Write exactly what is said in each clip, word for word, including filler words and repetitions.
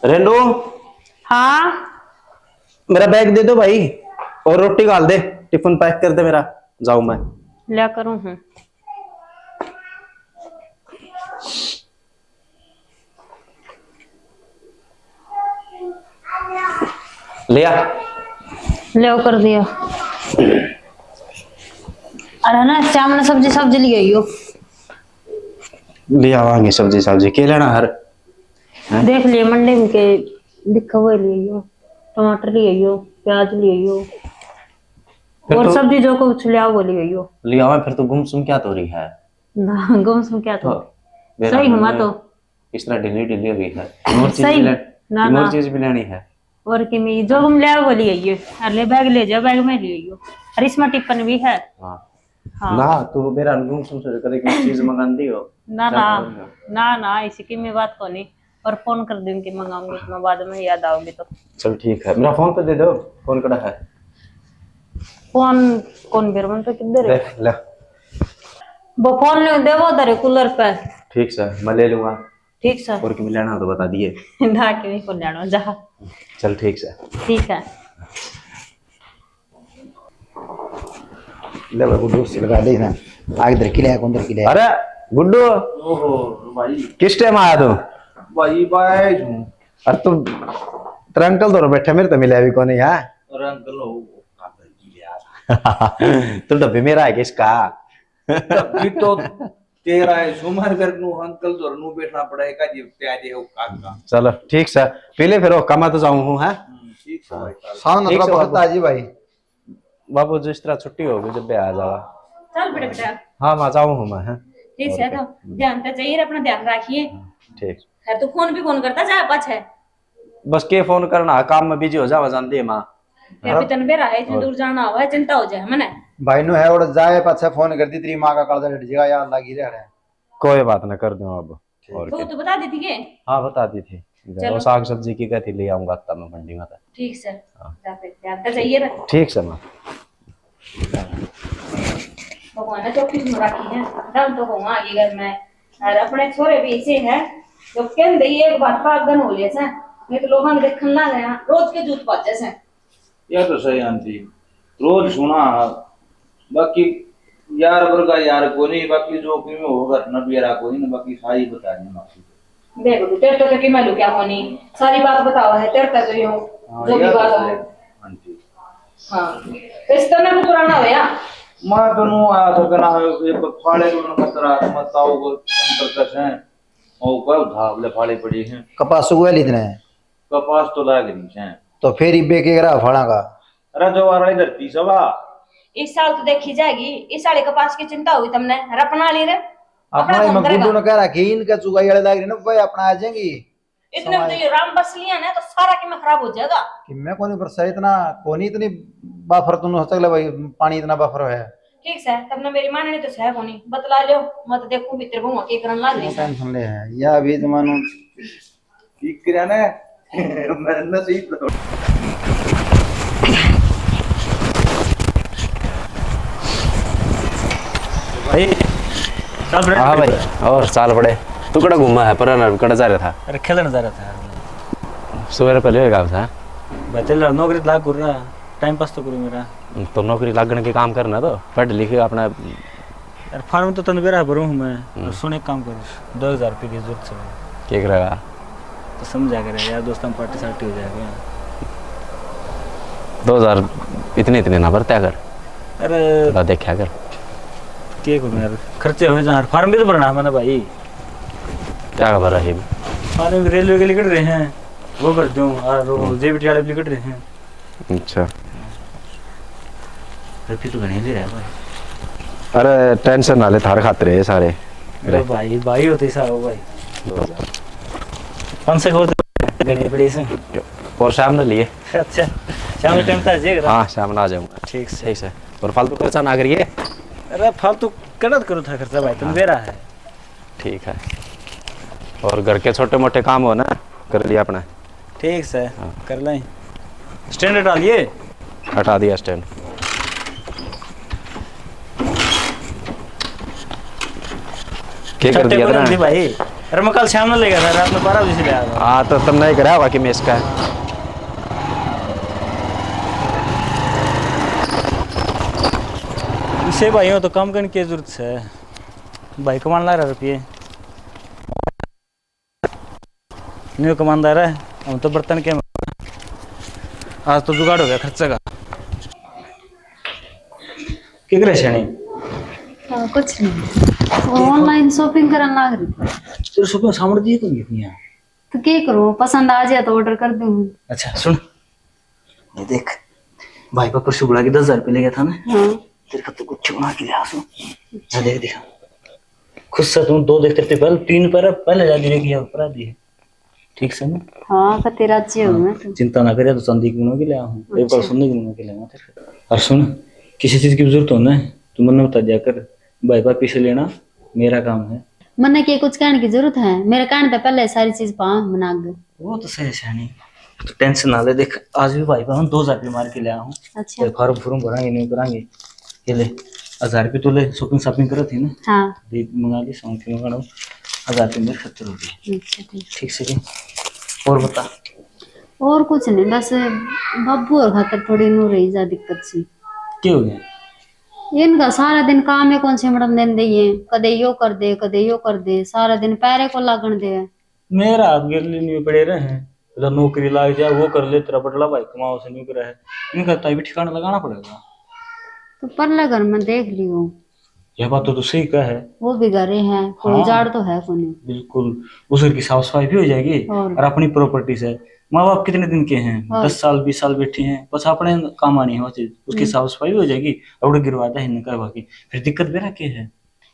रेंडू, हाँ। मेरा बैग दे दो भाई, और रोटी घाल दे, टिफिन पैक कर दे मेरा, जाऊं मैं। लिया करूं हूँ। लिया। ले कर दिया। अरे ना, चावल सब्जी, सब्जी ले आइयो। ले आवांगे सब्जी, सब्जी के लेना हर? हैं? देख लिए मंडी में के लिखा हुआ ले आइयो, टमाटर ले आइयो, प्याज ले आइयो, फिर और तो सब्जी जो कुछ ले आओ वो ले आइयो। ले आवा, फिर तो गुमसुम क्या तो रही है? ना, गुमसुम क्या तो? तो मेरा सही हुआ मन तो। इस तरह ढीली ढीली हो गई है। और चीज सही। भी ले-, ना, और ना। चीज भी लेनी है। और कि मैं जो हम ले वो ले आइए, अरे बैग ले जा, बैग में ले आइयो। और इसमें टिफिन भी है। हाँ। हाँ। ना, तू मेरा गुमसुम से कदे कोई चीज मंगांदी हो? ना, ना, ना, ना, इसी की मैं बात को नहीं। और फोन कर दूंगी, मंगाऊंगी तो मैं बाद में, याद आओगी तो। चल ठीक है, मेरा फोन पे दे दो। फोन कड़ा है? फोन कौन बेर मन पे किधर है? ले, ले। वो फोन ले दे, वो उधर है कूलर पे। ठीक सर, मैं ले लूंगा। ठीक सर। और किमें लेना हो तो बता दिए। ना, किमें को लेना, जा। चल ठीक सर। ठीक है। ले भाई, गुड्डू से लगा दे ना। आग इधर की ले, कौन इधर की ले? अरे गुड्डू, ओहो भाई। किस टाइम आया तू? भाई, भाई हूँ। अरे तू तेरा अंकल तो बैठा, मेरे तो मिला भी कोनी यार। अरे अंकल हो, काका जी यार। तू डब्बे में रह गया इसका। डब्बे तो तेरा है, सुमर कर नू अंकल तो नू बैठना पड़ेगा जी, प्यारे हो काका। चलो ठीक सर, पी ले फिर, वो कमा तो जाऊं हूँ, हैं? हम्म, ठीक सर भाई, साहब। सावन ठीक अतरा सर, बहुत बाबू। आ जी भाई। बाबू, जिस तरह छुट्टी होगी, जब भी आ जावा। चल बेटा, बेटा। हाँ, मैं जाऊँ हूँ मैं, हैं? ठीक और है, क्या? तो ध्यान तो चाहिए, अपना ध्यान रखिए। हाँ, ठीक। है तो फोन भी कौन करता जा पाछे? बस के फोन करना, काम में बिजी हो जावा, जानती है माँ। फिर हाँ। भी तन बेरा है, इतनी और दूर जाना हुआ है, चिंता हो जाए मने। भाई नु है, और जाए पाछे फोन कर दी, तेरी माँ का कालजा डट जाएगा, याद लागी रह रहे। कोई बात ना, कर दूँ अब। ठीक। और तो क्या? तो बता दी थी के? हाँ, बता दी थी। चलो। वो साग सब्जी की कहती ले आऊंगा हफ्ता में मंडी में तो। ठीक सर। हाँ। जा फिर, ध्यान तो चाहिए ना। ठीक सर, माँ। भगवान ने चौकी में रखी है, दम तो होगा आगे घर में। और अपने छोरे भी ऐसे हैं, जो कहते ही एक बात का अगन हो ले से, नहीं तो लोगों ने देखन ना गया, रोज के जूत पाचे से। या तो सही आंटी, रोज सुना, बाकी यार वर्गा यार कोनी, बाकी जो किमें होगा ना बेरा कोनी ना, बाकी सारी बता दी मासी। देख तू, तेरे तो कि मैं लुकिया कोनी, सारी बात बतावा है, तेरे तो यो हाँ, जो भी यार बात तो है। है। हाँ जी। हाँ, तो इस तरह को पुराना होया। मैं तो नु आया था, कहना है, ये फाड़े को ना खतरा, मत आओ को अंतर कस है, और कब धावले फाड़े पड़ी हैं। कपास उगवा ली इतने। कपास तो लाग रही है। तो फिर इब्बे के करा फाड़ा का? अरे जो वाली धरती सवा। इस साल तो देखी जाएगी, इस साल कपास की चिंता हुई तुमने, रपना ली रे। अपना अपना ही हम मैं करेगा। गुड्डू ने कह रहा कि इनका चुगाई वाले लाग रही ना, वही अपना आ जाएंगी। इतने में तो ये राम बस लिया ना, तो सारा किमें खराब हो जाएगा। किमें कोनी, पर सर इतना कोनी, इतनी बफर तुम हो सकले भाई, पानी इतना बफर है। ठीक सै, तब ना मेरी माननी तो सै कोनी, बतला लो, मैं तो देखूं भीतर बहुआ के करन लाग रही सै। टेंशन ले है, या अभी जमानो ठीक करा ना, मैं ना सही तो। भाई, चल पड़े। हाँ भाई, और चाल पड़े। तू कड़ा घूमा है, पर कड़ा जा रहा था? अरे, खेलन जा रहा था यार। सवेरे पहले होएगा था। बच्चे लड़ नौकरी लाग कर रहा, टाइम पास तो करूँ मेरा। तो नौकरी लागण के काम करना, तो पढ़ लिख अपना। यार, फार्म तो तन बेरा भरूँ हूँ मैं। हम्म। सुन, एक काम कर, दो हज़ार रुपये की जरूरत है। क्या करेगा? तो समझा करे यार, दोस्तों में पार्टी सार्टी हो जाएगा। दो हज़ार इतने, इतने ना भरता कर। अरे थोड़ा देखा कर। के करूँ यार, खर्चे हो जाए, फार्म भी तो भरना है मैंने भाई। क्या भरा है? फार्म रेलवे के लिए कट रहे हैं, वो कर दूँ, और वो हम्म। जेबीटी वाले भी कट रहे हैं। अच्छा। रुपये तो घणे ले रहा है भाई। अरे टेंशन ना ले, थारे खातिर है सारे। अरे भाई, भाई होते ही सारा भाई। दो हज़ार। पाँच सौ को तो घणे पड़े से। और शाम ने लिए। अच्छा, शाम के टाइम तो आ जाएगा। हाँ, शाम में आ जाऊंगा। ठीक सै। ठीक सै। और फालतू खर्चा ना करिए। अरे फालतू कड़ा करो था खर्चा भाई, तुम हाँ। बेरा है। ठीक है। और घर के छोटे मोटे काम हो ना, कर लिया अपना। ठीक सै, हाँ। कर लें। स्टैंड हटा लिए? हटा दिया स्टैंड। क्या कर छट्टे दिया को था? जल्दी भाई। अरे, मैं कल शाम में लेगा था, रात में बारह बजे से ले आया था। हाँ, तो तुमने ही कराया होगा कि मैं इसका। इसे भाइयों तो काम करने की जरूरत है, भाई कमान ला रहा रुपये। न्यू कमांदा रहे, हम तो बर्तन के, आज तो जुगाड़ हो गया खर्चे का। क्या करे सैनी? हाँ, कुछ नहीं। वो ऑनलाइन शॉपिंग करन लाग रही थी। तेरे शॉपिंग सामान दिए तो नहीं कितनी है? तो क्या करूँ, पसंद आ जाए तो ऑर्डर कर दूँ। अच्छा सुन, ये देख, भाई पर परसों बुला के दस हजार रुपये ले गया था ना। हाँ। तेरे खातर कुछ बना के ले आ सो। हाँ, देख दिखा। खुश से तू दो देख, तेरे पहले तीन पर पहले जा दिए कि ऊपर आ दिए। ठीक से ना? हाँ, कते राज्य हूँ मैं तो। चिंता ना करे, तो चांदी की बना के ले आ हूँ। एक बार अच्छा। सोने की बना के ले आऊँ तेरे खातर। और सुन, किसी चीज की जरूरत हो ना, तू मन्ने बता दिया कर। भाई भाभी से लेना मेरा काम है। मन्ने के कुछ कहने की जरूरत है? मेरे कहने तो पहले सारी चीज पाऊँ मनाग। वो तो सही है सैनी, तो टेंशन ना ले। देख, आज भी भाई भाभी दो हजार रुपये मार के ले आया हूँ। अच्छा। तेरे फार्म फुर्म भरांगे, नहीं करांगे। ये ले, हजार रुपये तो ले, शॉपिंग शॉपिंग करी थी ना? हाँ। देख, मंगा ली, सौंफ की मंगाना, हजार रुपये मेरे खातर हो गए। अच्छा, ठीक। ठीक से क्या? और बता। और कुछ नहीं, बस बाबू और खातर थोड़ी नू रही जा दिक्कत सी। क्या हो गया? इनका सारा दिन काम है, कौन से मैडम दिन दे ये, कदे यो कर दे, कदे यो कर दे, सारा दिन पैरे को लागण दे। मेरा हाथ गिर ले नहीं पड़े रहे हैं, बोला नौकरी लाग जा, वो कर ले, तेरा बड़ला भाई कमाओ से नहीं करे है, इनका तो भी ठिकाना लगाना पड़ेगा। तो परला घर में देख लियो। यह बात तो तू सही कहा है। वो भी घरे हैं, कोई हाँ। उजाड़ तो है कोनी। बिल्कुल, उस घर की साफ सफाई भी हो जाएगी और और अपनी प्रॉपर्टी से। माँ बाप कितने दिन के हैं, और दस साल बीस साल बैठे हैं, बस अपने काम आनी है वो चीज, उसकी हम्म। साफ सफाई भी हो जाएगी और गिरवा दे हिंद करवा के, फिर दिक्कत बेरा के है?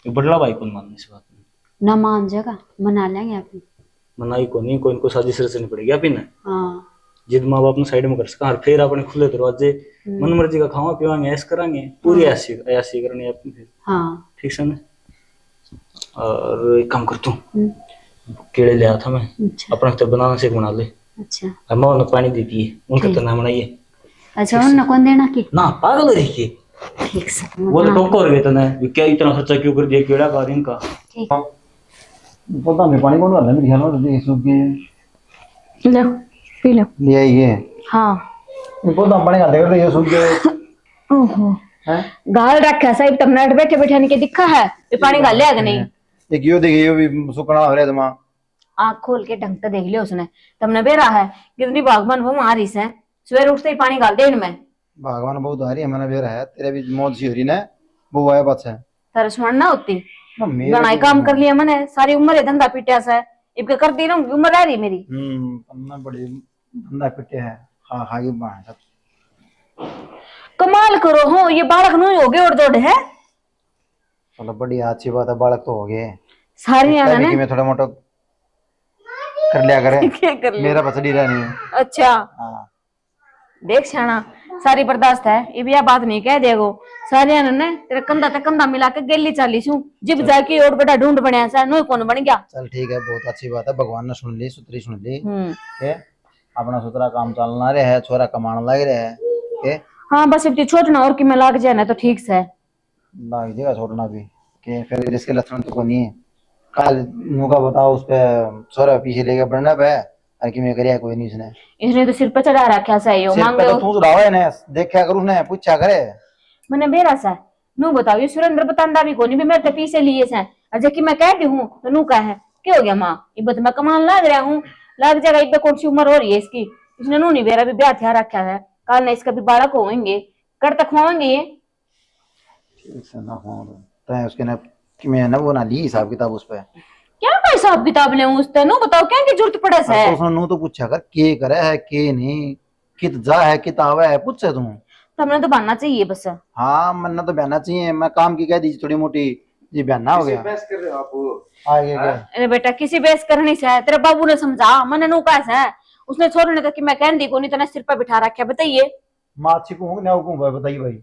ये बड़ला भाई कौन मान इस बात में? ना मान जाएगा, मना लेंगे आप। मनाई को नहीं, कोई इनको साजिश रचनी पड़ेगी आप ही ने। हाँ। जिद माँ बाप ने साइड में कर सका और फिर अपने खुले दरवाजे हम्म। मन मर्जी का खावा पीवांगे, ऐश करांगे, पूरी हाँ। ऐसी ऐसी करनी है अपनी फिर। हाँ। ठीक से ना? और एक काम कर तू, हम्म। केले ले आया था मैं, अच्छा। अपना तो बनाना शेक बना ले। अच्छा। और माँ ने पानी दे दिए, उनका ठीक। तो ना बनाइए। अच्छा, ठीक से। उनने कौन देना की? ना, पागल है के? ठीक से, वो तो बना टोको ले। हो गए तने, ये क्या इतना खर्चा क्यों कर दिया केला का इनका? ठीक। पौधा में पानी कौन डालना, मेरे ख्याल में तो ये सूख गए। ले, पी लो। ले आई ये। हाँ। ये पौधा में पानी डालते करते ये सूख गए। ओहो। हैं? गाल रखा साहब, तब नेट बैठे बैठे इनके दिखा है, ये पानी गाल लिया कि नहीं? एक यो देखिए, यो भी सूखना हो रहा है तुम्हारा। आँख खोल के ढंग से देख लियो उसने। तमने बेरा है, कितनी भागवान वो वहां रही से, सवेरे उठते ही पानी गाल दे इनमें। भागवान बहुत आ रही है, मैंने बेरा है, तेरे भी मौत सी हो रही ना, वो आया पाछे। थारे सुन ना होती। ना, मेरे घणा ही को काम नहीं। कर लिया मैंने, सारी उम्र ये धंधा पीटिया से, इबके कर दी रहूंगी, उम्र रह रही मेरी। हम्म, तुमने बड़ी धंधा पीटे है, खा खा के बाहर सब। कमाल करो हो, ये बालक नू ही हो गए और जोड़ है। चलो बढ़िया, अच्छी बात है, बालक तो हो गए। सारी इतना आना भी ना। कि मैं थोड़ा मोटा कर लिया करे। क्या कर लिया? मेरा बस डीरा नहीं है। अच्छा। हाँ। देख स्याणा, सारी बर्दाश्त है, इब या बात नहीं कह देगो। सारिया ने तेरे कंधा तक कंधा मिला के गेली चाली छू। जिब चल। जाके और बड़ा ढूंढ बनया सा, नू कौन बन गया। चल ठीक है, बहुत अच्छी बात है, भगवान ने सुन ली, सुतरी सुन ली। हम्म। के अपना सुतरा काम चलना रहे है, छोरा कमाने लग रहे है। के हाँ, बस इतनी छोट ना और कि मैं लाग जाए ना तो ठीक से। लाग जाएगा छोड़ना भी, के फिर इसके लक्षण तो कोनी है। काल मुका बताओ उस पे, छोरा पीछे लेके बढ़ना पे, और कि मैं करिया कोई नहीं इसने। इसने तो सिर पे चढ़ा रखा सा यो, सिर मांगे पे तो वो। तू चढ़ावे ने, देखा कर उसने, पूछा करे। मैंने बेरा सा, नू बताओ, ये सुरेंद्र बतांदा भी कोनी, भी मेरे तो पीछे लिए से। और जबकि मैं कह दी हूँ, तो नू कहे, "क्या हो गया माँ? इब तो मैं कमान लाग रहा हूँ।" लाग जाएगा, इब कौन सी उम्र हो रही है इसकी? इसने नू नहीं बेरा, भी ब्याह थिया रखा है, काल ने इसका भी बालक होंगे, कड़ तक होंगे ये? ठीक से ना हो, तै उसके ना, कि मैं ना वो ना ली हिसाब किताब उस पे। क्या का हिसाब किताब ले उस ते? नू बताओ, क्या की जरूरत पड़े से? अरे तो उसने नू तो पूछा कर, के करे है, के नहीं, कित जा है, कित आवे है, पूछे तू। तमने तो बहाना चाहिए बस। हाँ, मन्ने तो बहाना चाहिए, मैं काम की कह दी थोड़ी मोटी, ये बहाना हो किसी गया। बहस कर रहे हो आप? आ गया हाँ? क्या? अरे बेटा, किसी बहस करनी से? तेरे बाबू ने समझा, मन्ने नू कहा से, उसने छोड़ने तक कि मैं कहन दी कोनी, तने सिर पे बिठा रखा, बताइए। माँ अच्छी को हूँ, न्याऊ को हूँ, बताइए भाई।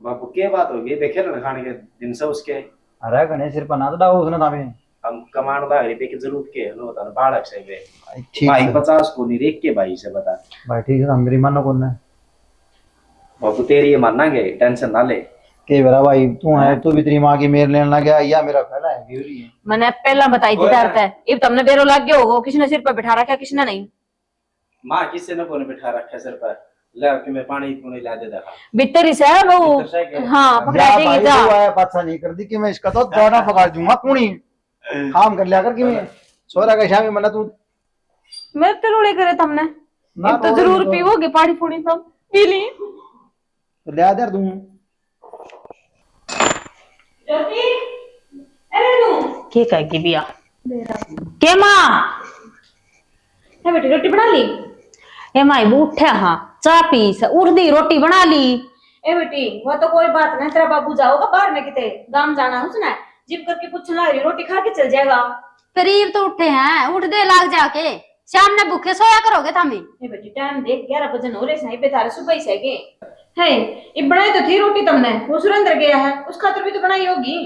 बापू, के बात होगी? देखे ना खाने के दिन से उसके। अरे घणे सिर पर ना चढ़ाओ उसने तामे। हम कमांड भाग रही, देखे जरूरत के है, लो बता, बालक से बे। ठीक भाई से। पचास को नहीं, देख के भाई से बता। भाई ठीक है, हम मेरी मानो कौन है? बापू, तेरी ये मानांगे, टेंशन ना ले। के मेरा भाई तू है, हाँ। तू भी तेरी माँ की मेर लेने लग गया, या मेरा पहला है, बेवरी है। मैंने पहला बताई थी और डर है। तै, इब तमने बेरो लग गया होगा, किसने सिर पर बिठा रखा, किसने नहीं। माँ किसने ने कोनी बिठा रखा सिर पर, ले कि मैं पानी पुनी ला दे दहा। भीतर ही से है वो। भीतर से के? हाँ, पकड़ा या देगी भाई, जा। वो आया, बात सा नहीं कर दी कि मैं इसका तो दाना पकड़ दूंगा, कुणी काम कर लिया कर कि मैं छोरा का शामी मना तू। मैं तो रोले करे तमने। ना इब तो रोले जरूर तो। पीवोगे पानी पुनी, तम पी ली। तो ले आ दे तू। ज्योति, अरे तू। के कहेगी बिया? के माँ? ए बेटी, रोटी बना ली? ए माई, वो उठा हाँ, चाय पी से, उठ दी, रोटी बना ली। ए बेटी, वो तो कोई बात नहीं, तेरा बाबू जाओगा बाहर में किते, गांव जाना उसने, जिब करके पूछने लग रही, रोटी खा के चल जाएगा। करीब तो उठे हैं, उठ दे लाग जाके, शाम ने भूखे सोया करोगे थामी। ए बेटी, टाइम देख, ग्यारह बजन हो रहे हैं, इबे थारे सुबह ही सैगे। है, इब बनाई तो थी रोटी तमने, वो सुरेंद्र गया है, उस खातर भी तो बनाई होगी।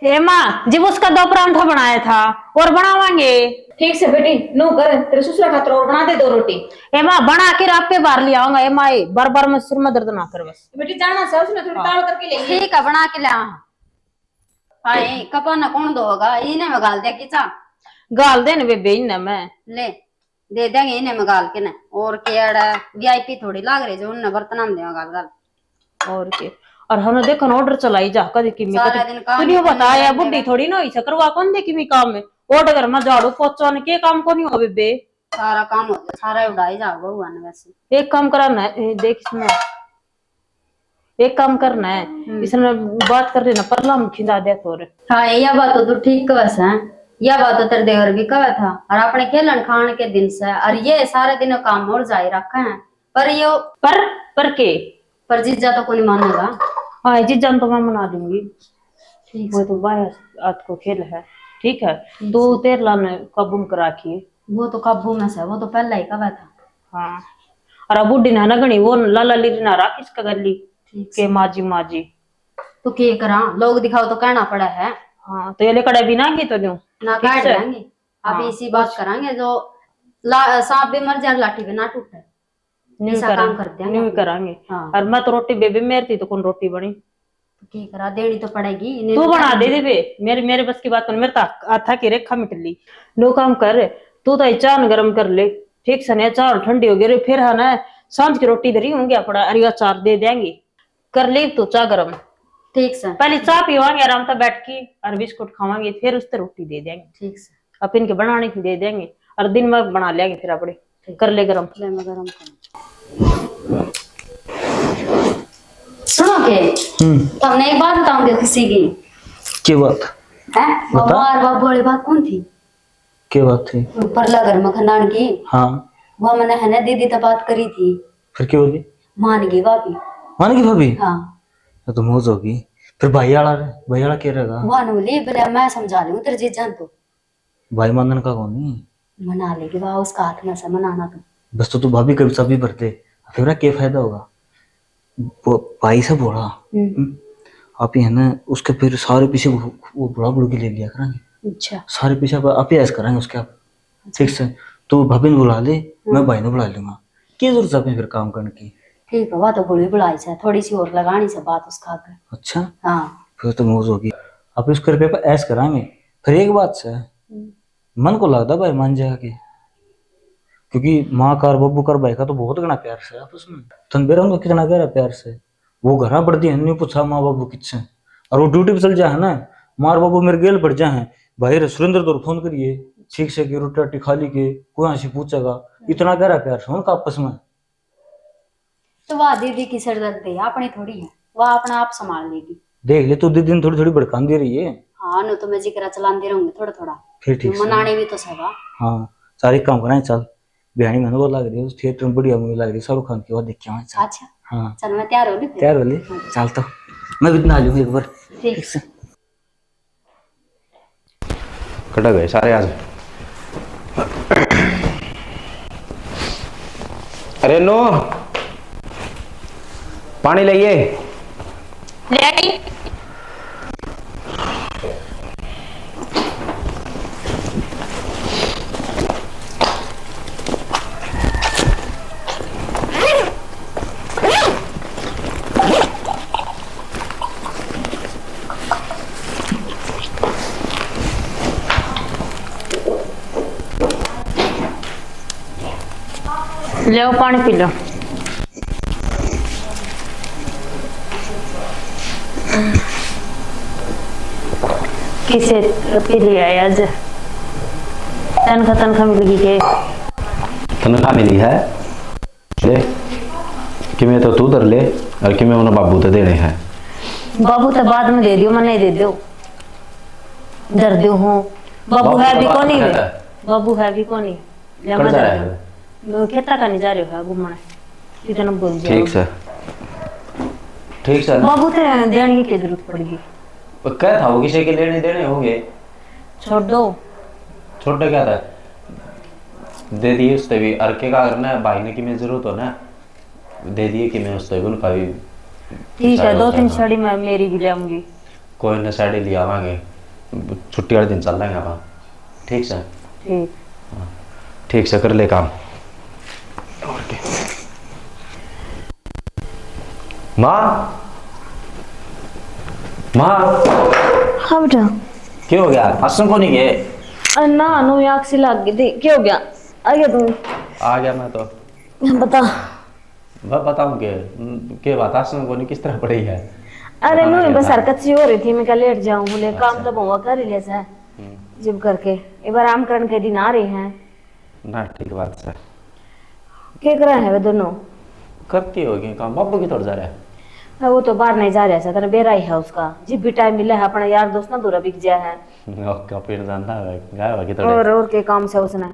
ए माँ, जब उसका दो परांठा बनाया था, और बनावांगे। ठीक से बेटी, नू कर, तेरे ससुरा खातर और बना दे दो रोटी। ए माँ, बना के रात पे बाहर ले आऊंगा। ए माँ, ए, बार बार में सिर में दर्द ना कर बस। बेटी, जाना से उसने थोड़ी हाँ। ताल करके ले। ठीक है, बना के ले आ। हाय, कपा ना कौन धोगा? इने में गाल दे किचा। गाल दे न बेबे, इने में। ले, दे देंगे इने में गाल के ना। और के अड़ा वीआईपी थोड़ी लाग रही जो उनने बर्तना में देवा गाल गाल। और के? और हम देखो ना, ऑर्डर चलाई जा, कदी किमी सारा कदी। दिन काम तू नहीं करने बताया, में बुढ़ी थोड़ी ना हुई से, करवा कौन दे किमी काम में? ऑर्डर घर में झाड़ू पोछा ने के काम को नहीं हो बेबे? सारा काम हो गया, सारा उड़ाई जा बहू ने वैसे। एक काम करा ना, ए, देख इसमें। एक काम करना है, हम्म। इसने बात कर लेना, परला में खिंदा दे तोरे। हाँ, या बात तो तू ठीक कह सै। या बात तो तेरे देवर भी कहा था, और अपने खेलन खान के दिन से, और ये सारे दिन काम और जाए रखे हैं, पर यो पर, पर के? पर जीजा तो कोनी मानेगा। हाँ, जीजा ने तो मैं मना दूंगी। ठीक वो से। तो बाहर हाथ को खेल है, ठीक है। ठीक तो से। तेरे लाने काबू में करा रखी। वो तो काबू में से, वो तो पहला ही कहा था। हाँ, और अब बूढ़ी ना घणी वो लाला लीरी ना राख इसका गली ठीक के से। माजी माजी। तो के करा, लोग दिखाओ तो कहना पड़ा है। हाँ, तो ये ले कड़े भी ना की तो दूं। ना ठीक काट से। लेंगे। आप हाँ, इसी बात कुछ करांगे जो ला-, सांप भी मर जाए, लाठी भी ना टूटे। न्यू ऐसा करा-, काम कर देंगे न्यू अपन। करांगे। हाँ। और मैं तो रोटी बेबे मेरे थी तो कौन रोटी बनी? तो के करा, देनी तो पड़ेगी, इन्हें तू तो बना दे देबे, मेरे, मेरे बस की बात कर, मेरे तो हाथ की रेखा मिट ली। लो काम कर, तू तो चाय न गरम कर ले, ठीक से ने, चाय ठंडी हो गई रे, फिर है ना सांझ की रोटी धरी होंगी अपना, अरे चाय दे देंगे, कर ले तो चाय गरम। ठीक से। पहले चाय पीवांगे आराम से बैठ के और बिस्कुट खावांगे, फिर उससे रोटी दे देंगे। ठीक से। आप इनके बनाने की दे देंगे और दिन में बना लेंगे फिर अपने। ठीक। कर ले गरम। ले मैं गरम करूँ। सुनो के, हम्म। तुमने एक बात बताऊं के खुशी की। के बात? हैं? बता। मार बाबू वाली बात कौन थी? के बात थी? परला घर में खंदान की। हाँ। वो मैंने है ना दीदी तो बात करी थी। फिर क्या होगी? मान गई भाभी। मान गई भाभी? हाँ। ये तो मौज होगी। फिर भाई आला रे, भाई आला के रहेगा? वहां बोले, बोले मैं समझा लूं तेरे जीजा तो। भाई मानन का कोनी। मना लेगी, वाह, उसका हाथ में से मनाना तो। बस तो तू भाभी का भी चाबी भर दे, फिर के फायदा होगा? वो भाई से बोला, हम्म। हम्म, आप ही है ना, उसके फिर सारे पीछे वो, वो बुला बुड़ के ले लिया करेंगे। अच्छा। सारे पीछे आप, आप ही ऐसा करेंगे उसके आप। अच्छा। ठीक से, तू भाभी ने बुला ले, मैं हम्म। भाई ने बुला लूंगा। की जरूरत है फिर काम करने की? ठीक है, वह तो बुढ़ी बुढ़ाई से, थोड़ी सी और लगानी से बात उसका आगे। अच्छा। हाँ। फिर तो मौज होगी। अब इस रुपये पर ऐश करांगे। फिर एक बात से, हम्म। मन को लगता भाई मान जाएगा कि, क्योंकि माँ का और बब्बू का और भाई का तो बहुत घना प्यार से आपस में। तन बेरा उनका कितना गहरा प्यार से। वो घरा बढ़ती है, न्यू पूछा माँ बाबू किच्छे। और वो ड्यूटी पे चल जा है ना, माँ और बाबू मेरे गेल बढ़ जा है, भाई रे सुरेंद्र तो फोन करिए, ठीक से कि रोटी राटी खा ली के, कोई हंसी पूछेगा। इतना गहरा प्यार से उनका आपस में। तो वह दीदी की सिरदर्द है, अपनी थोड़ी है, वह अपना आप संभाल लेगी। देख ले, तू दीदी ने थोड़ी थोड़ी भड़कांदी रही है। हाँ, नो तो मैं जिक्र चलांदी रहूंगी थोड़ा थोड़ा। फिर ठीक से। मनाने भी तो सगा। हाँ, सारे काम कराएं, चल। बिहानी मैंने वो लग रही है, उस थिएटर में बढ़िया मूवी लग रही है, शाहरुख खान की, वो देख के आवां, चल। अच्छा। हाँ। चल, मैं तैयार हो ली फिर। तैयार हो ली? हाँ। चल तो, मैं भी नहा लूँ एक बार। ठीक। ठीक से। कटा गए सारे आज। अरे नो, पानी लाइए। ले आई। ले आओ, पानी पी लो। किसे पी लिया आज? तनखा, तनखा मिल गई के? तनखा मिली है, ले। किमे तो तू धर ले और किमे उन्हें बाबू तो देने हैं। बाबू तो बाद में दे दियो, मन्ने दे दो, धर दो हूँ। बाबू बाबू है तो भी बात कोनी करता वे। है। बाबू है भी कोनी। ले, कहाँ मैं जा जा रहा रहा है? हूँ। वो खेता का नहीं जा रहे हो, घूमने। कितना बोल जाओ। ठीक सर। ठीक सर। बाबू ते देने की क्या जरूरत पड़ेगी? तो क्या था, वो किसी के लेने देने होंगे। छोड़ दो। छोड़ दे, क्या था? दे दिए उसते भी, अर के का करना है, भाई ने कि मैं जरूरत हो ना, दे दिए कि मैं उसते भी, उनका भी ठीक है, सारा दो होता तीन है। साड़ी मैं मेरी भी ले आऊंगी। कोई ना, साड़ी ले आवांगे, छुट्टी वाले दिन चल देंगे अपन। ठीक से? ठीक। हाँ, ठीक से कर ले काम। और के? माँ, माँ। हाँ बेटा। क्या हो गया? हंसण को नहीं गए? अरे ना, नो आँख सी लग गई थी। क्या हो गया? आ गया तू? आ गया मैं तो। बता। मैं बताऊं के, के बात हंसण को नहीं, किस तरह पड़ी है? अरे बताना नो, क्या बस था? हरकत सी हो रही थी, मैं क्या लेट जाऊं, बोले काम अच्छा। तो बहुआ कर ही ले सै। हम्म। जिम करके एक बार आराम करण के दिन आ रहे हैं। ना, ठीक बात सै। के करा है वे दोनों? करती होगी काम, बाबू की थोड़ा जा रहा है। हाँ, वो तो बाहर नहीं जा रहा है, तेरा बेरा ही है उसका। जिब भी टाइम मिला है, अपना यार दोस्त ना दूरा बिक गया है। ओका फिर जानता है, गाय होगी थोड़े। और, और के काम से उसने?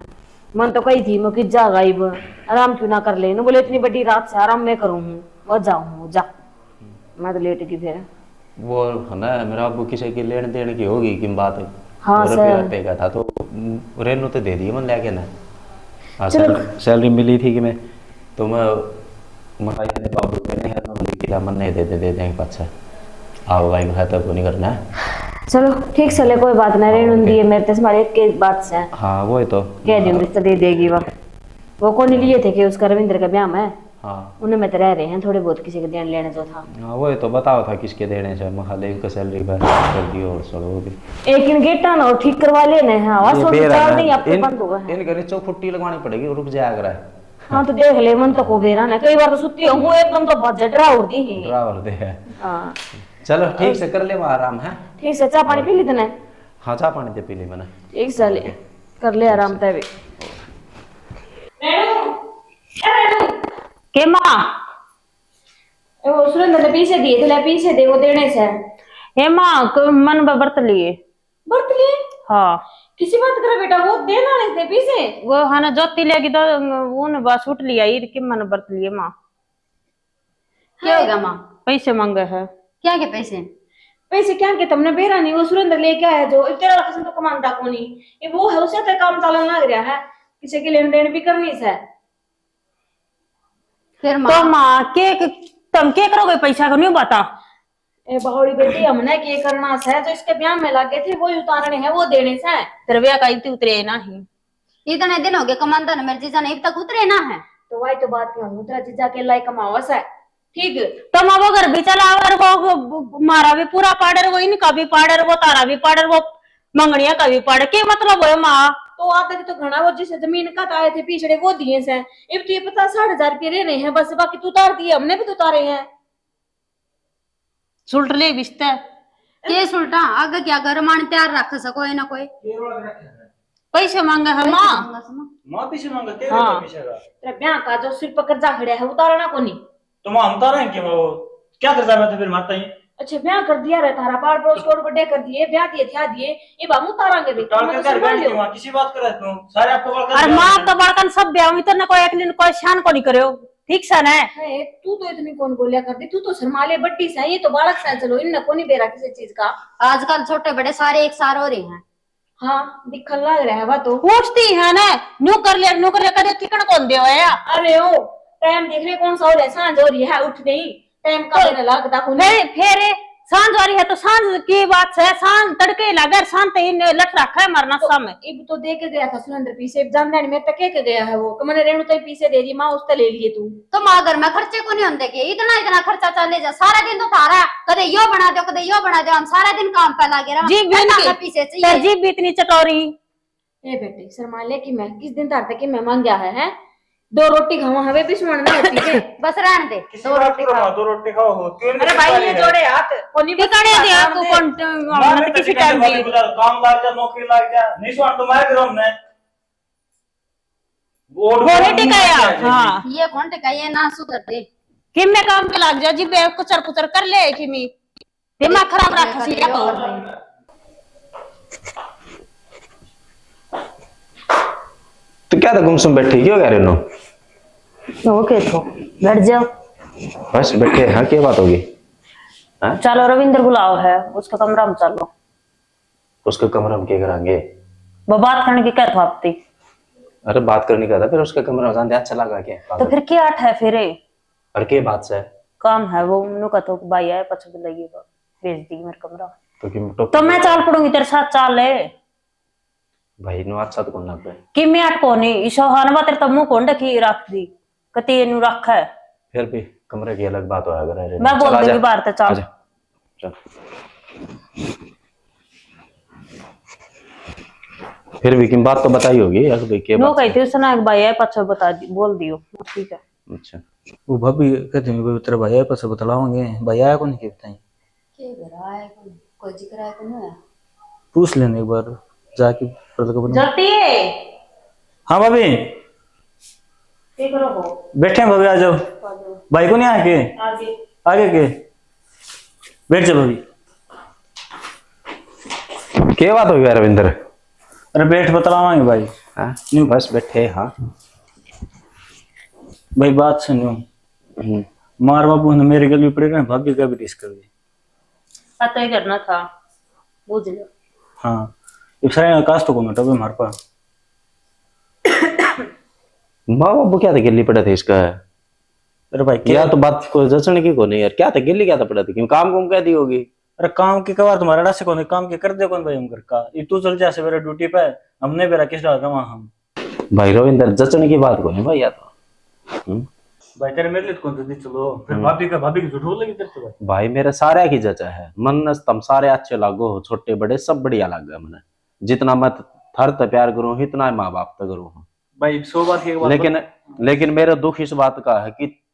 मन तो कही थी, मैं कि जा गायब, आराम क्यों ना कर ले? नो बोले, इतनी बड़ी रात से आराम मैं करूँ हूँ, वो जाऊँ हूँ, जा। मैं तो लेट गई फिर। वो है ना, मेरा अबू किसी की लेन देन की होगी कि बात। हाँ, वो रुपया सर। पे का था तो, उम, रेनू तो दे दिए मन लेके ना। हाँ, चलो। सैल-, सैलरी मिली थी कि मैं, तो मैं, मैं भाई ने बाबू के नहीं है, तो बोली कि ला, मन नहीं दे दे, दे देंगे पाछा। आओ भाई, मैं तो को नहीं करना है। चलो, ठीक से ले, कोई बात ना, हाँ, रेनू ओके। दिए मेरे तो, हमारे एक, एक बात से। हाँ, वो ही तो। कह दी, हाँ। रिश्ता दे देगी वो। वो कौन लिए थे कि उसका रविंद्र का ब्याह में? हाँ। उन्हें में तो रह रहे हैं थोड़े बहुत, किसी के देन लेने जो था। हाँ, वो तो बताओ था किसके देने से, महा लेव का सैलरी बंद कर दी और सड़ो भी। एक इन गेटा ना और ठीक करवा लेने हैं, आवाज ये और बेरा चार ना, नहीं आपके इन, बंद होगा है। इनके नीचे फुट्टी लगवानी पड़ेगी, रुक जाया करा। हाँ, तो देख ले, मन तो को बेरा ना, कई बार तो सुती हूँ, एकदम तो बहुत डरा उड़ती है। डरा उड़ते हैं। हाँ। चलो, ठीक से कर ले वहाँ आराम है। ठीक से, चाय पानी पी ली तने? हाँ, चाय पानी दे पी ली मैंने। ठीक से ले, कर ले आराम तै भी। रेणु, ए रेणु। के माँ? ए, वो सुरेंद्र ने पैसे दिए थे, ले पैसे दे, वो देने से। हे माँ, क-, मन बा बरत लिए। बरत लिए? हाँ। किसी बात करे बेटा, वो देना नहीं थे पैसे। वो हाँ ना, ज्योति लेगी तो उन बस उठ लिया, ईर के मन बरत लिए माँ। क्या हो गया माँ? पैसे मांगे है। क्या के पैसे? पैसे क्या के, तमने बेरा नहीं, वो सुरेंद्र लेके आया जो, तेरा कसम तो कमांदा कोनी। ये वो है, उसे तो काम चालन लग रहा है, किसी की लेन देन भी करनी से। फिर तो माँ? माँ, के, के, तुम के करोगे पैसा को, नहीं बता। ए बावड़ी बेटी, हमने के करना से, जो इसके ब्याह में लागे थे, वो ही उतारने हैं, वो देने से। तेरे ब्याह का इतने उतरे ना ही। इतने दिन हो गए कमांदा ने, मेरे जीजा ने अब तक उतरे ना है। तो वही तो बात कहूँ, तेरा जीजा अकेला ही कमावा से। ठीक। तो माँ, वो घर भी चलावर, वो, वो, वो मारा भी पूरा पाड़र, वो इनका भी पाड़र, वो तारा भी पाड़र, वो मंगनिया का भी पाड़र, के मतलब है माँ? तो आते तो घना वो जिस जमीन का तो आए थे पिछड़े, वो दिए से। इब तो ये पचास साठ हजार रुपये लेने हैं बस, बाकी तू उतार दिए, हमने भी तो उतारे हैं। सुलट ले बिस्तर। के सुलटा? आगे क्या घर मान तैयार रख सको, कोई ना कोई। पैसे मांगे है पैसे माँ। मांगा से माँ। माँ पीछे मांगा, के हाँ। पैसे का? तेरा ब्याह का जो सिर पर कर्जा खड़ा है, उतारना कोनी। तो माँ, हम उतारा है क्या वो? क्या कर्जा में तो फिर मारता ही? अच्छा, ब्याह कर दिया रे थारा, पाड़ पड़ोस के और बड़े कर दिए, ब्याह दिए, क्या दिए, ये बाबू उतारांगे तो देख, टाल के मत घर शर्मा बैठ लियो। के वहाँ किसी बात करे तू, सारे आपको बड़का अरे दिया माँ है। तो बड़कन सब ब्याह में तो ना कोई एक दिन कोई शान को नहीं करो, ठीक से ना? है, तू तो इतनी कौन बोलिया कर दी, तू तो शर्मा ले, बड्डी से, ये तो बालक से, चलो, इनने कोनी बेरा किसी चीज का। आजकल छोटे बड़े सारे एक सार हो रहे हैं। हाँ, दिखन लाग रहा है वा तो। उठती है ना, न्यू कर लिया, न्यू कर लिया, कदे टिकण कौन दे होया? अरे ओ, टाइम देख ले कौन सा हो रहा है, सांझ हो रही है, उठ गई, टाइम का तो मैंने लागता कोनी। नहीं, फिर सांझ हो रही है तो सांझ की बात है, सांझ तड़के लागे, सांझ ते ही लठ रखा है मरना तो सामने। इब तो दे के गया था सुरेंद्र पीसे, इब जानदा नहीं मेरे तक के के गया है वो, कि मैंने रेणु तो ही पीसे दे दी, माँ उससे ले लिए तू। तो माँ घर में खर्चे को नहीं होते के, इतना इतना खर्चा चले जा, सारा दिन तो थारा, कदे यो बना दो, कदे यो बना दो, हम सारा दिन काम पे लागे रहा। जी, बिल्कुल। पीसे चाहिए। जी, भी इतनी चटोरी। ए बेटी, शर्मा ले कि मैं किस दिन तार तक कि मैं मांग्या है, हैं? दो रोटी खावा हवे भी सुन ना होती के। बस रहन दे। किसी दो बात रोटी करो, खाओ। दो रोटी खाओ हो, तीन अरे रोटी भाई, खा ये ले। जोड़े हाथ। कोनी टिकाने दे, आपको कौन मार मत के किसी टिकाने टाइम वाली भी। गुजार, काम लाग जा, नौकरी लाग जा, नहीं सुन तो मार करो हमने। वो वो नहीं टिकाया। हाँ। ये कौन टिकाया? ना सुधर दे। कि मैं काम पे लग जा जी, बे कुचर कुचर कर ले कि मी दिमाग खराब रख सी तो। तो क्या था गुमसुम बैठी, क्यों कह रहे हो? ओके तो बैठ जाओ। बस बैठे हैं, क्या बात होगी? हाँ? चलो रविंद्र बुलाओ है, उसका कमरा में चलो। उसका कमरा में क्या करांगे? वो बात करने की क्या था आपकी? अरे बात करने का था, फिर उसका कमरा में जाते अच्छा लगा क्या? तो फिर क्या आठ है फिर? और के बात से? काम है वो, मन्नू का तो भाई है, पछे बुलाइए, भेज दी मेरे कमरा। तो कि तो मैं चाल पड़ूंगी तेरे साथ, चाल ले। भाई नु अच्छा तो कौन लग रहा है? कि मैं अट कोनी, ईशो हानवा तेरे तब मुंह कौन ढकी रख दी, कती नु रख है। फिर भी कमरे की अलग बात होया करे रे। मैं बोल दूंगी बाहर ते, चाल। चल। फिर भी किम बात तो बताई होगी यार, भाई के नो बात कही थी उसने, एक भाई है, पछे बता दी, बोल दियो, ठीक है। अच्छा। वो भाभी कहते हैं, "भाई, तेरा भाई आया, पैसे बतलाओगे।" भाई आया कौन के बताएं? के घर आया कौन? कोई जिक्र आया कौन है? पूछ लेने एक बार जाके, पता कब जाती है। हाँ भाभी। के करो हो? बैठे हैं भाभी, आ जाओ। आ जाओ। भाई को नहीं आया के? आगे। आगे के? बैठ जा भाभी। के बात होगी यार रविंद्र? अरे बैठ बतलावांगे भाई। हाँ? न्यू। बस बैठे, हाँ। भाई बात सुनियो। हम्म। मार बाबू ने मेरे गल भी पड़े रहे, भाभी का भी रिस्क कर दी। पता ही करना था, बुझ लो। हाँ। इब सारे आकाश तो को मिटा भी मार पा। माँ बाबू क्या था गिल्ली पड़ा था इसका? अरे भाई, या क्या तो बात को जचने की को नहीं यार, क्या था गिल्ली क्या था पड़ा था? क्यों काम कुम कह दी होगी? अरे काम की कवार तुम्हारा रस कौन है, काम के कर दे कौन भाई हम घर का? ये तू चल जा सवेरे ड्यूटी पे, हमने बेरा किस डाल रहा हम। भाई रविंदर, जचने की बात को नहीं भाई, या तो। हम्म? भाई तेरे मेरे लिए तो कौन जल्दी चलो, फिर हम्म। भाभी का, भाभी की झूठ बोलेगी तेरे से भाई। भाई मेरे सारे की जचा है, मन न तुम सारे अच्छे लागो हो, छोटे बड़े सब बढ़िया लागे मने। जितना मैं थार ते प्यार करूँ, इतना माँ बाप ते करूँ। भाई सौ बार की एक बात लेकिन, बत- लेकिन मेरा दुख इस बात का है कि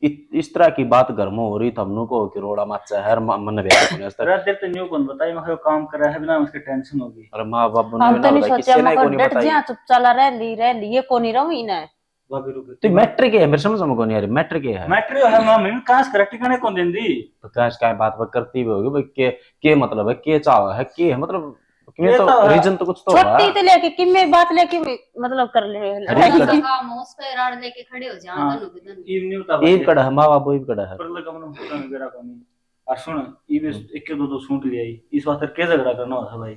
इत-, इस तरह की बात घर में हो रही, थमनों को कि रोड़ा माचा है, म-, मन बेरा कोनी आज तक। तेरे ते न्यू कौन बताई, मैं काम कर रहा है बिना उसके टेंशन होगी। अरे माँ बाप ने हम तो नहीं सोचा, मैं डट जिया, चुप चाला रह ली, रह ली, ये कोनी रहूं इन्हें। भाभी रुक। तो मैटर के है? मेरे समझ में कोनी आ रही, मैटर के है? मैटर है माँ, मैं कांस कर टिकाने कौन देंदी। तो कांस का बात पर करती भी होगी भाई, के, के मतलब है, के चाह है, के है, मतलब कि मैं तो रीजन तो कुछ तो होगा। छोटी तो लेके कि मैं बात लेके भी मतलब कर ले। रीजन तो काम हो, उस पे राड लेके खड़े हो जाओ दोनों के दोनों। ईब नहीं होता भाई। ईब कड़ा है, माँ बाप ईब कड़ा है। पर लगा मनो होता नहीं बेरा कोनी। और सुन, ईब एक के दो दो सूट ले आई, इस बात पर के झगड़ा करना होता भाई?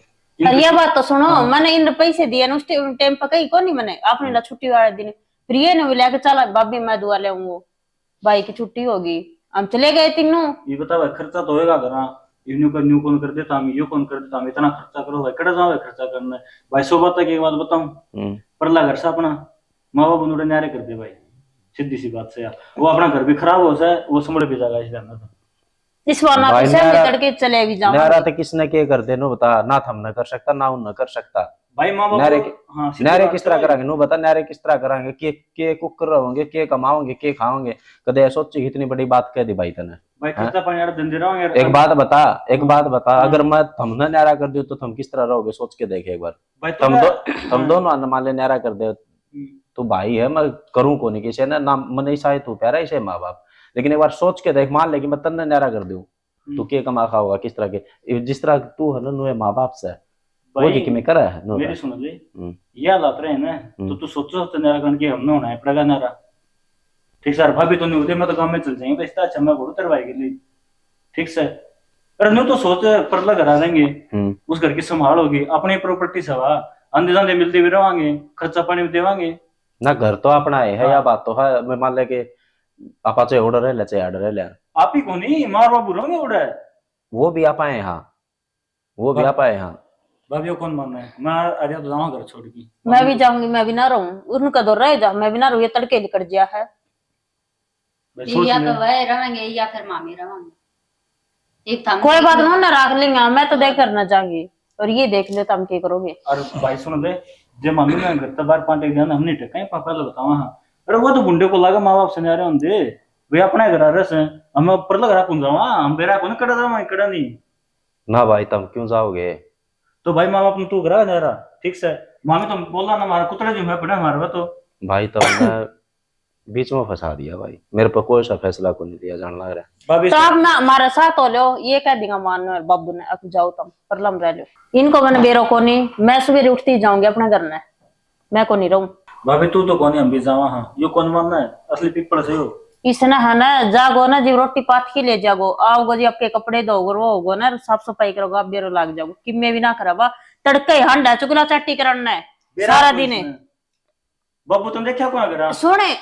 और ये बात तो सुनो, हाँ। मैंने इन पैसे दिए ना उस टाइम पे, कही कोनी मैंने, आपने ला छुट्टी वाले दिन, फिर ये ना मिला के चल भाभी मैं दुआ ले आऊंगा। भाई की छुट्टी होगी, हम चले गए तीनों। ये बता भाई, खर्चा तो होएगा घरा, न्यू कर, न्यू कौन कर देता हम, यो कौन कर देता हम, इतना खर्चा करो भाई, कड़ा जाओ खर्चा करना। भाई सौ बात की एक बात बताऊं, हम्म। परला घर से अपना माँ बाप उन्होंने न्यारे कर दे भाई, सीधी सी बात से यार। वो अपना घर भी खराब हो जाए, वो समझ भी जाएगा इस ध्यान में। इस वाला भाई तो सहमी न्यारा, तड़के चले भी जाओ। न्यारा तो किसने के कर दे नो बता, ना थमने कर सकता, ना उनने कर सकता। भाई माँ बाप न्यारे को, के, हाँ, सीधी न्यारे बात किस तरह है। करांगे? नो बता, न्यारे किस तरह करांगे? के, के कुकर रहोगे, के कमाओगे, के खाओगे? कदे ऐ सोची इतनी बड़ी बात कह दी भाई तने? भाई हैं? खर्चा पानी यार धंधे रहोगे यार। एक बात बता, एक बात बता, हाँ। अगर मैं थमने न्यारा कर दूं तो थम किस तरह रहोगे? सोच के देख एक बार। भाई थम दो, थम हाँ। दोनों आने मान ले न्यारा कर दे, हम्म। तो भाई है, मैं करूं कोनी किसी ने, ना मने इसा है तू प्यारा इसे माँ बाप, लेकिन एक बार सोच के देख, मान ले कि मैं तन्ने न्यारा कर दूं, तू हम्म। के कमा खाओगा, किस तरह के, जिस तरह तू है ना, नुए माँ बाप से, वो भाई, जी कि मैं करा है, नो मेरी बात। सुन ले, हम्म। ये हालात रहे ना, तो हम्म। तू सोचो, सोचो न्यारा करने के हमने होना है, पड़ेगा न्यारा। ठीक सर, भाभी तो नहीं होते, मैं तो गाँव में चल जाएंगे, तो इतना अच्छा मैं बोलूँ तेरे भाई के लिए। ठीक सर, अरे न्यू तो सोच, परला घर आ जाएंगे, हम्म। उस घर की संभाल होगी, अपनी प्रॉपर्टी सवा, आंदे जांदे मिलते भी रवांगे, खर्चा पानी भी देवांगे। ना, घर तो अपना है, हाँ। या बात तो है, मैं मान ले के आपा चाहे उड़ रहे ले, चाहे अड़ रहे ले। आप ही को नहीं, मार बाबू रहोगे उड़। वो भी आपा है, हाँ। वो भी भाभी, आपा है, हाँ। भाभी, यो कौन मानना है? मैं आ गया तो जाऊँ घर छोड़ के। मैं भी जाऊंगी, मैं भी ना रहूं। उनका तो रह जा, मैं भी ना रहूं, ये तड़के निकल गया है। भाई, सोच या ले। तो वह रहेंगे या फिर मामी रहेंगे। एक था कोई बात ना, ना रख लेंगे, मैं तो देख कर ना जाऊंगी। और ये देख लो, तुम क्या करोगे? और भाई सुन ले, जे मामी ने घर तो बाहर पांटे गया ना, हम नहीं टकाए, पापा लो बतावा, हाँ। अरे वो तो भुंडे को लागे, माँ बाप से न्यारे होंदे, वे अपना घर रह से, हम ऊपर लग रहा कौन जावा, हम बेरा कौन कड़ा जावा, कड़ा नहीं। ना भाई, तुम क्यों जाओगे? तो भाई माँ बाप ने तू करा न्यारा, ठीक से, मामी तो बोला ना, हमारा कुतरे जो है पड़े हमारे तो। भाई, तुमने बीच में फंसा दिया भाई, मेरे पर कोई सा फैसला को नहीं लिया जान लग रहा। भाभी तो आप ना हमारा साथ हो लो, ये कह देगा मान और बाबू ने, "अब जाओ तुम, परलम रह लो।" इनको मैंने बेरो कोनी, मैं सवेरे उठती जाऊंगी अपने घर में, मैं को नहीं रहूं। भाभी, तू तो कोनी, हम भी जावा हाँ, यो कौन मानना है, असली पीपल से हो। इसने है ना, जागो ना जी, रोटी पात की ले जागो, आओगो जी, आपके कपड़े धोगो, वो होगो ना, साफ सफाई करोगा, आप बेरो लाग जाओ, किम्मे भी ना खराबा, तड़के ही हांडा चुगला चाटी करना है बेरा सारा कोई दिन। इसमें। बाबू तुम देखा कौन करा? सुने,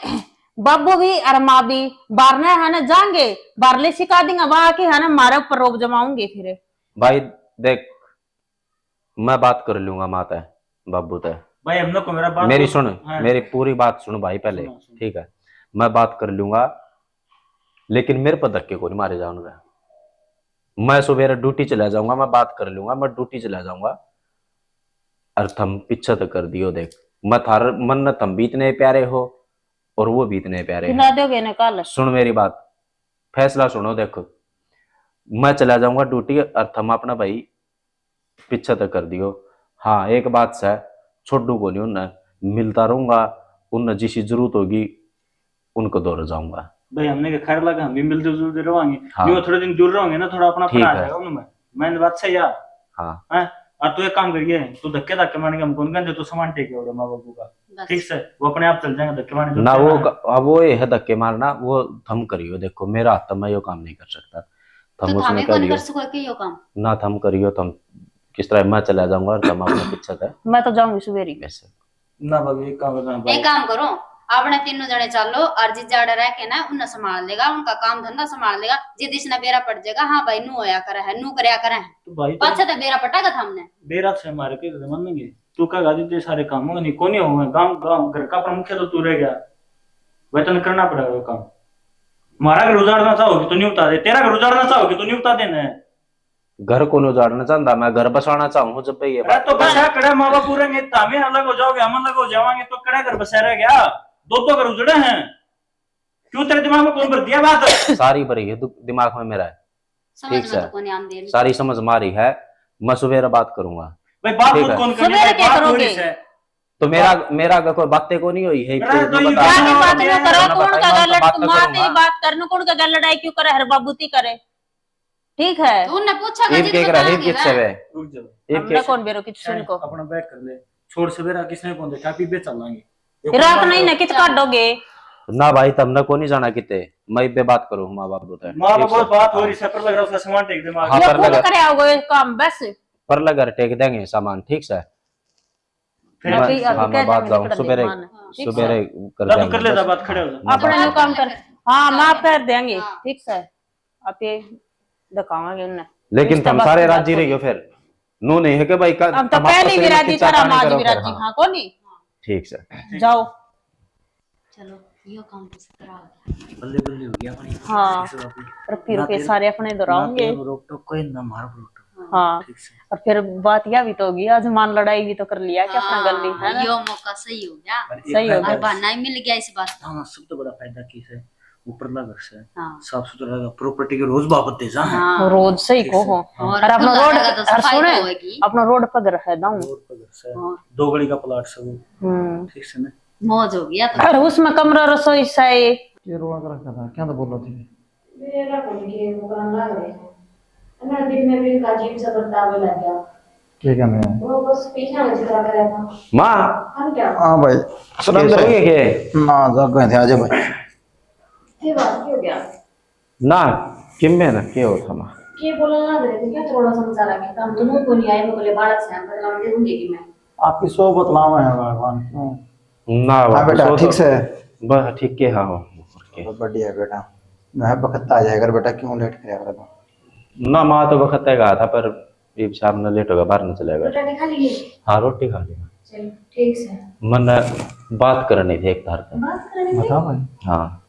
बाबू भी और माँ भी बारने है ना जाएंगे, बारले सिखा देंगे, वहां के है ना, मारे ऊपर रोब जमाऊंगे फिर। भाई देख, मैं बात कर लूंगा माँ तै, बाबू तै। भाई, हम लोग को मेरा बात मेरी तो सुन, हाँ। मेरी पूरी बात सुन भाई पहले, सुनो, सुनो। ठीक है, मैं बात कर लूंगा, लेकिन मेरे पर धक्के को नहीं मारे जाऊंगा। मैं सुबह ड्यूटी चला जाऊंगा, मैं बात कर लूंगा, मैं ड्यूटी चला जाऊंगा। और थम पीछे तो कर दियो, देख, मैं थार मन न थम भी इतने प्यारे हो और वो भी इतने प्यारे हैं। दोगे ना कल? सुन मेरी बात, फैसला सुनो। देखो, मैं चला जाऊंगा ड्यूटी और थम अपना भाई पीछे तक कर दियो। हाँ, एक बात से, छोड़ू कोनी उन्हें, मिलता रहूंगा, उन्हें जिसी जरूरत होगी उनको दौर जाऊंगा। भाई, हमने के खैर लगा, हम भी मिलते जुलते रहोगे। हाँ। यूं थोड़े दिन दूर रहोगे ना, थोड़ा अपना ठीक अपना आ है। जाएगा उनमें। मैंने बात सही है। हाँ। हैं? और तू एक काम करिए, तू धक्के धक्के मारेंगे, हम कौन कहते, तू सामान टेके और माँ बाबू का। बस। ठीक से, वो अपने आप चल जाएंगे, धक्के मारने ना, वो क-, अब वो ये है धक्के मारना, वो थम करियो। देखो, मेरा हाथ तो मैं यो काम नहीं कर सकता। थम तो उसमें थामे कौन करियो। कर सको के यो काम? ना, थम करियो, थम किस तरह मैं चला जाऊंगा और थम अपने पीछे थे। मैं तो जाऊंगी सवेरे। वैसे। ना भाभी, एक काम करना भाई। एक काम करो, आपने तीनों जने चालो और जीजा आड़े रह के ना उन्हें संभाल लेगा, उनका काम धंधा संभाल लेगा। जिद इसने बेरा पड़ जाएगा, हाँ भाई, नू होया करे है, नू करया करे है। तो भाई, तो पाछे तो बेरा पटागा थामने। बेरा से हमारे के जमाने में तू कहेगा, "जी, ये सारे काम होंगे नहीं, कोनी होंगे, गांव, गांव, घर का प्रमुख है तो तू रह गया, वह तने करना पड़ेगा वो काम।" हमारा घर उजाड़ना चाहोगे तो नहीं उतार दे, तेरा घर उजाड़ना चाहोगे तो नहीं उतार देना है। घर को नहीं उजाड़ना चाहता मैं, घर बसाना चाहूँ जब ये अरे बात तो बसा कड़ा, माँ बाप पूरे में तामे अलग हो जाओगे, हम अलग हो जावांगे, तो कड़ा घर बसा रह गया? दो दो घर उजड़े हैं। क्यों, तेरे दिमाग में कौन भर दिया बात? सारी भरी है दु-, दिमाग में मेरा है। समझ ठीक में है। तो कोनी आंदे। सारी समझ मारी है, मैं सुबह बात करूंगा। भाई, बात ठीक खुद है। कौन करनी सवेरे है? क्या बात हो करोगे? रही है। तो मेरा, मेरा अगर कोई बातें को नहीं हुई है, अरे, तो तो ये मैं बात बात नहीं करो, कौन का गलत, बात माँ करूंगा। बात करने, कौन का गलत लड़ाई क्यों करे, हर बाबू ती करे? ठीक है। तू उन्हें पूछा इब के करा, इब कित से वे? रुक जा। इब हमने के कौन बेरो कित सुन को? अपना बैग कर ले। छोड़ सवेरा किसने कौन देखा, अभी बे चलांगे। रात नहीं ना कित काटोगे? ना भाई, तमने को नहीं जाना किते। मैं इबे बात करूँ माँ बाप होता है। माँ बाप बात हो रही से, पर लग रहा उसका सामान टेक दे मार। हाँ, ये पर कौन लगा। करे आओगे काम बस? पर लगा टेक देंगे सामान, ठीक से? फिर मैं, अभी, अभी हाँ, कह मैं बात देंगे, जाऊँ, निकल सुबेरे, जाएंगे। हाँ। ठीक सुबेरे है। कर जा, तू देंगे, कर ले, बस। जा, बात खड़े हो जा। अपना जो काम कर, हाँ, माफ कर देंगे, हाँ। ठीक से। आप ये दिखावांगे उन्हें। लेकिन तुम सारे राजी रहियो फिर। नू नहीं है कि भाई का, हम तो पहले भी राजी था, माँ जी भी राजी, हाँ, कोनी? ठीक से। जाओ। चलो, यो काम तो सतरा हो गया। बल्ले बल्ले हो गया अपनी। हाँ। ठीक से बाबू। रुपये, रुपये सारे अपने दोहराओगे। ना तेरे रोक टोक कोई, ना मार रोक टोक। हाँ। ठीक से। और फिर बात यह भी तो होगी, आज मान लड़ाई भी तो कर लिया कि अपना गल नहीं है ना? यो मौका सही हो गया। सही हो गया। और बहाना ही मिल गया इस बात का। हाँ, सब तो बड़ा फायदा किस है, ऊपरला घर से, हाँ। साफ सुथरा रहेगा, प्रॉपर्टी के रोज बाबत दे जा है। हाँ। रोज सही को हो। हाँ। और अपना रोड, और सुने, अपना रोड पर घर है, दाऊं। रोड पर घर से, दो गली का प्लाट से वो। हम्म। ठीक से ना? मौज हो गया तो। और उसमें कमरा, रसोई सा है। ये रोला कर रखा था, क्या तो बोल रहा थी? मेरा कौन के वो करन लग रहे हैं। मैं दिन में भी इनका अजीब सा बर्ताव लग गया। क्या कहने हैं? वो बस पीछे में जिक्र कर रहा था। माँ। हम क्या? हाँ भाई। सुरेंद्र। सो गए के? ना, जाग गए थे, आजा भाई। ये बात क्यों गया? ना, किम्मे ना, के हो था माँ? के बोला ना दे, क्या थोड़ा समझा रहा कि काम तो मुंह को नहीं आए, बोले बालक से हम बदलाव दे दूंगे कि मैं। आपकी सोबत लावा है भगवान, क्यों? ना, हाँ बेटा, ठीक से। बस ठीक के, हाँ, ओके। बहुत बढ़िया बेटा। मैं बखत आ जाएगा बेटा, क्यों लेट करे कर? ना, माँ तो बखत है गया था, पर ये शाम में लेट होगा, बाहर नहीं चलेगा। रोटी खा ली? हाँ, रोटी खा ली। चलो, ठीक से। मन बात करनी थी एक तार पे। बात करनी थी? बताओ भाई। हाँ।